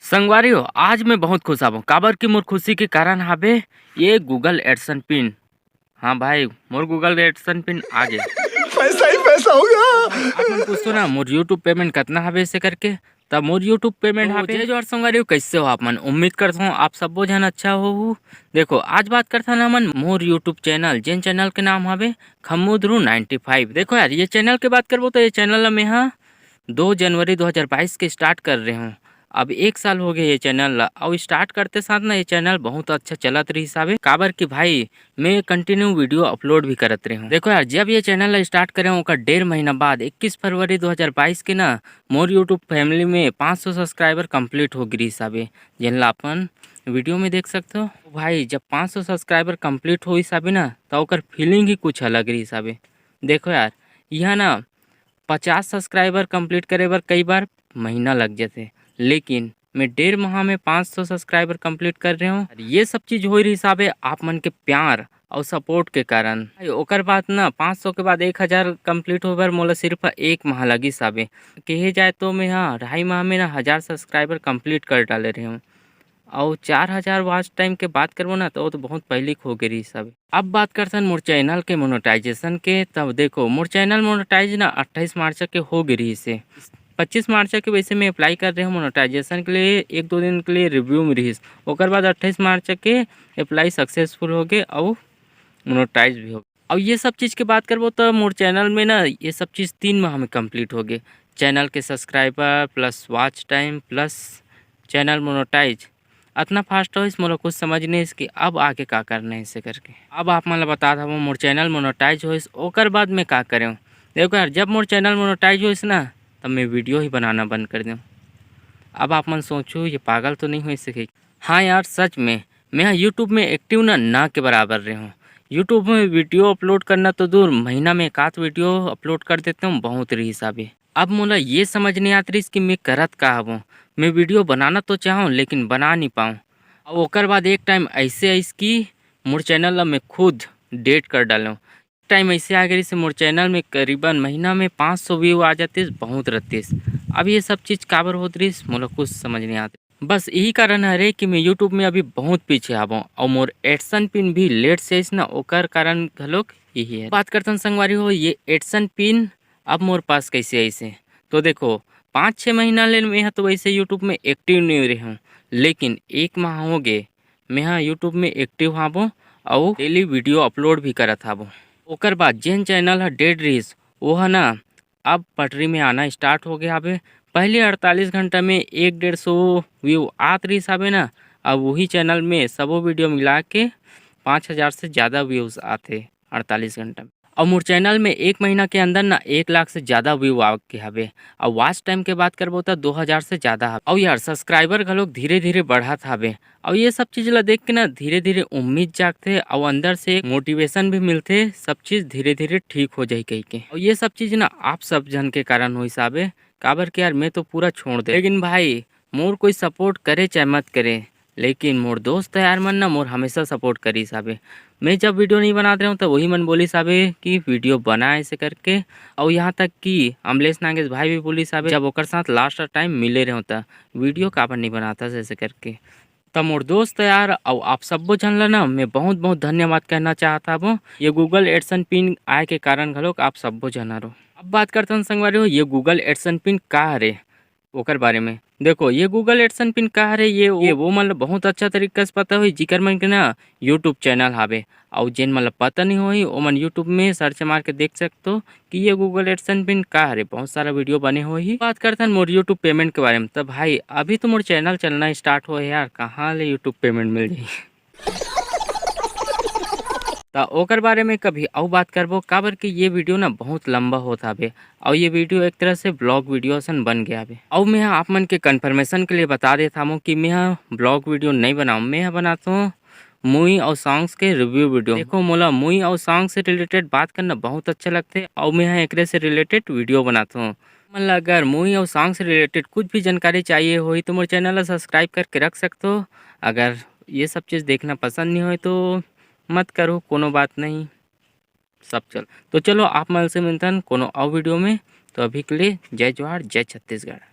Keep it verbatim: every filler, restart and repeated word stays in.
संगवारी हो, आज मैं बहुत खुश हवं, काबर कि मोर खुशी के कारण हाबे ये Google AdSense पिन। हाँ भाई, मोर Google AdSense पिन आ गे। पैसा ही पैसा होगा। आप मन पूछो ना मोर YouTube पेमेंट कतना हवे ऐसे करके, तब मोर YouTube पेमेंट तो हाबे। जय जोहार संगवारी हो, कैसे हो आप मन? उम्मीद करता हूँ आप सब्बो झन अच्छा हो। देखो, आज बात करता ना हमन मोर YouTube चैनल, जेन चैनल के नाम हवे खम्मू ध्रुव नाइन्टी फाइव। देखो यार, ये चैनल के बात करबो तो ये चैनल ला मैं हा दो जनवरी दो हज़ार बाईस के स्टार्ट कर रहे हूँ। अब एक साल हो गए ये चैनल ला, और स्टार्ट करते साथ ना ये चैनल बहुत अच्छा चलत रहिस हाबे, काबर कि भाई मैं कंटिन्यू वीडियो अपलोड भी करत रहे हूँ। देखो यार, जब ये चैनल ला स्टार्ट करे हूँ, ओकर डेढ़ महीना बाद इक्कीस फरवरी दो हज़ार बाईस के ना मोर YouTube फैमिली में पाँच सौ सब्सक्राइबर कंप्लीट हो गिरिस हाबे, जेन ला अपन वीडियो में देख सकते हो। भाई, जब पाँच सौ सब्सक्राइबर कंप्लीट होइस हाबे ना, तो ओकर फीलिंग ही कुछ अलग रहिस हाबे। देखो यार, यहाँ ना पचास सब्सक्राइबर कंप्लीट करे बर कई बार महीना लग जाथे, लेकिन मैं डेढ़ माह में पाँच सौ सब्सक्राइबर कंप्लीट कर रहे हूँ। ये सब चीज़ होई रहिस हाबे आप मन के प्यार और सपोर्ट के कारण। ओकर बाद ना पाँच सौ के बाद एक हज़ार कंप्लीट होए बर मोला सिर्फ एक माह लगिस हाबे। कहे जाए तो मैं हा ढाई माह में ना हज़ार सब्सक्राइबर कंप्लीट कर डाले रहे हूँ। और चार हज़ार वॉच टाइम के बात करबो ना, तो वो तो बहुत पहले हो गए रहिस हाबे। अब बात करथन मोर चैनल के मोनेटाइजेशन के। तब देखो, मोर चैनल मोनेटाइज ना अट्ठाईस मार्च के हो गए रहिस हे। पच्चीस मार्च के वैसे मैं अप्लाई कर रहे हूँ मोनेटाइजेशन के लिए, एक दो दिन के लिए रिव्यू में रहिस, ओकर बाद अट्ठाईस मार्च के अप्लाई सक्सेसफुल हो गए और मोनेटाइज भी हो गए। और ये सब चीज़ के बात करबो तो मोर चैनल में ना ये सब चीज़ तीन माह में कंप्लीट हो गए। चैनल के subscriber plus watch time plus channel monetise अतना फास्ट होइस, मोला कुछ समझ नहीं आइस कि अब आगे का करना है इसे करके। अब आप मन ला बता देवो, मोर चैनल मोनेटाइज होइस, ओकर बाद मैं का करेंव। देखो यार, जब मोर चैनल मोनेटाइज होइस ना, तब मैं वीडियो ही बनाना बंद कर देंव। अब आप मन सोचो, ये पागल तो नहीं होइस कि? हाँ यार, सच में मैं यूट्यूब में एक्टिव ना, ना के बराबर रहे हूँ। यूट्यूब में वीडियो अपलोड करना तो दूर, महीना में एक आध वीडियो अपलोड कर देते हूँ, बहुत रहिस हाबे। अब मोला ये समझ नहीं आत रहिस कि मैं करत का हवं। मैं वीडियो बनाना तो चाहूँ, लेकिन बना नहीं पाऊँ। और ओकर बाद एक टाइम ऐसे आइस कि मोर चैनल ला मैं खुद डिलीट कर डालेंव। टाइम ऐसे आ गए रहिस, मोर चैनल में करीबन महीना में पाँच सौ व्यू आ जातिस, बहुत रहतिस। अब ये सब चीज़ काबर होत रहिस, मोला कुछ समझ नहीं आत। बस यही कारण हरे कि मैं यूट्यूब में अभी बहुत पीछे हावं और मोर एडसेंस पिन भी लेट से आइस ना, ओकर कारण घलोक यही है। बात करथन संगवारी हो, ये एडसेंस पिन अब मोर पास कैसे आइस हे? तो देखो, पाँच छः महीना ले मैं ह तो वैसे यूट्यूब में एक्टिव नहीं रहे हूँ, लेकिन एक माह हो गए मैं ह यूट्यूब में एक्टिव हावों और डेली वीडियो अपलोड भी करत हावों। ओकर बाद जेन चैनल ह डेड रहिस, वो ह ना अब पटरी में आना स्टार्ट हो गया हवे। पहले अड़तालीस घंटा में एक डेढ़ सौ व्यू आत रहिस हवे ना, अब वही चैनल में सबो वीडियो मिला के पाँच हज़ार से ज़्यादा व्यूज आते अड़तालीस घंटा में। और मोर चैनल में एक महीना के अंदर ना एक लाख से ज़्यादा व्यू आ के हवे। और वॉच टाइम के बात करबो तो दो हज़ार से ज़्यादा हवे। और यार, सब्सक्राइबर घलोक धीरे धीरे बढ़त हवे। और ये सब चीज़ ला देख के ना धीरे धीरे उम्मीद जागथे और अंदर से एक मोटिवेशन भी मिलथे, सब चीज़ धीरे धीरे ठीक हो जाही कह के। और ये सब चीज़ ना आप सब झन के कारण होइस हवे, काबर के यार मैं तो पूरा छोड़ दे, लेकिन भाई मोर कोई सपोर्ट करे चाहे मत करे, लेकिन मोर दोस्त यार मन ना मोर हमेशा सपोर्ट करिस हवे। मैं जब वीडियो नहीं बनात रहे हूँ तो वही मन बोलिस हवे कि वीडियो बना ऐसे करके। और यहाँ तक कि अमलेश नागेश भाई भी बोलिस हवे, जब ओकर साथ लास्ट टाइम मिले रहे हूँ तो वीडियो काबर नहीं बनाता ऐसे करके। त मोर दोस्त यार, अउ आप सब्बो झन ला ना मैं बहुत बहुत धन्यवाद कहना चाहत हवं, ये गूगल एडसेंस पिन आए के कारण घलोक आप सब्बो झन हरो। अब बात करथन संगवारी हो, ये गूगल एडसेंस पिन का हरे ओकर बारे में। देखो, ये गूगल एडसेंस पिन का हरे, ये ये वो मन ला बहुत अच्छा तरीका से पता होही जिकर मन के ना यूट्यूब चैनल हावे, अउ जेन मन ला पता नहीं होही ओमन यूट्यूब में सर्च मार के देख सकतो कि ये गूगल एडसेंस पिन का हरे, बहुत सारा वीडियो बने होही। बात करथन मोर यूट्यूब पेमेंट के बारे में। त भाई, अभी तो मोर चैनल चलना स्टार्ट होए हे यार, कहाँ ले यूट्यूब पेमेंट मिल जाही? त ओकर बारे में कभी अउ बात करबो, काबर कि ये वीडियो ना बहुत लंबा होत हावे, अउ ये वीडियो एक तरह से ब्लॉग वीडियो असन बन गया हावे। अउ मैं आप मन के कन्फर्मेशन के लिए बता देत हावों कि मैं ह ब्लॉग वीडियो नहीं बनाऊँ, मैं ह बनात हूँ मूवी अउ सॉन्ग्स के रिव्यू वीडियो। देखो, मोला मूवी अउ सॉन्ग से रिलेटेड बात करना बहुत अच्छा लगथे, अउ मैं ह एकरे से रिलेटेड वीडियो बनात हूँ। मन ला अगर मूवी अउ सॉन्ग से रिलेटेड कुछ भी जानकारी चाहिए होही, तो मोर चैनल ला सब्सक्राइब करके रख सकथो। अगर ये सब चीज़ देखना पसंद नहीं होए, तो मत करो, कोनो बात नहीं, सब चल। तो चलो, आप मन से मिलथन कोनो अउ वीडियो में। तो अभी के लिए जय जोहार, जय छत्तीसगढ़।